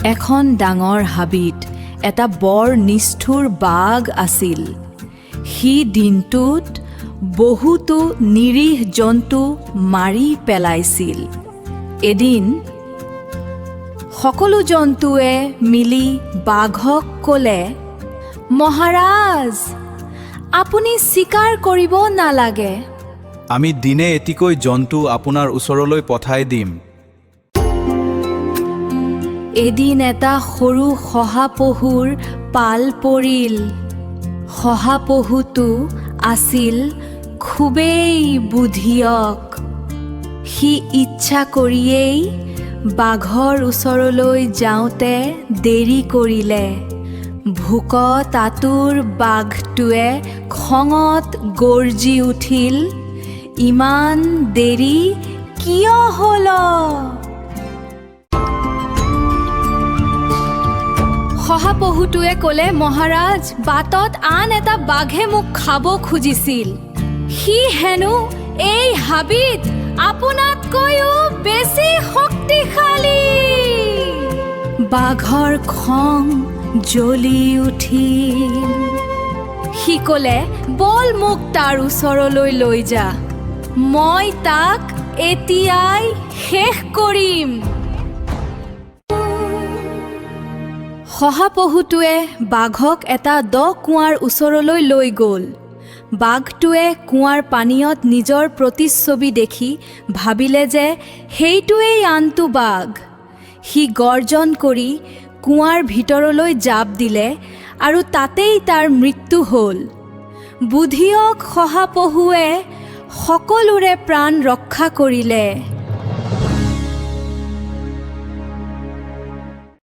এখন ডাঙৰ হাবিত এটা বৰ নিষ্ঠুৰ বাঘ আছিল। সি দিনটোত বহুতো নিৰীহ জন্তু মাৰি পেলাইছিল। এদিন সকলো জন্তুৱে মিলি বাঘক ক'লে, "মহাৰাজ, আপুনি চিকাৰ কৰিব নালাগে।" আমি দিনে এটিকৈ জন্তু আপোনাৰ ওচৰলৈ পঠাই দিম। এদিন এটা সৰু শহাপহুৰ পাল পৰিল। শহাপহুটো আছিল খুবেই বুধিয়ক। সি ইচ্ছা কৰিয়েই বাঘৰ ওচৰলৈ যাওঁতে দেৰি কৰিলে। ভোকত আতুৰ বাঘটোৱে খঙত গৰ্জি উঠিল, "ইমান দেৰি কিয় হ'ল?" শহাপহুটোৱে ক'লে, "মহাৰাজ, বাটত আন এটা বাঘে মোক খাব খুজিছিল। সি হেনো এই হাবিত আপোনাতকৈও বেছি শক্তিশালী।" বাঘৰ খং জ্বলি উঠিল। সি ক'লে, "ব'ল, মোক তাৰ ওচৰলৈ লৈ যা। মই তাক এতিয়াই শেষ কৰিম।" শহাপহুটোৱে বাঘক এটা দ কুঁৱাৰ ওচৰলৈ লৈ গ'ল। বাঘটোৱে কুঁৱাৰ পানীত নিজৰ প্ৰতিচ্ছবি দেখি ভাবিলে যে সেইটোৱেই আনটো বাঘ। সি গৰ্জন কৰি কুঁৱাৰ ভিতৰলৈ জাপ দিলে আৰু তাতেই তাৰ মৃত্যু হ'ল। বুধিয়ক শহাপহুৱে সকলোৰে প্ৰাণ ৰক্ষা কৰিলে।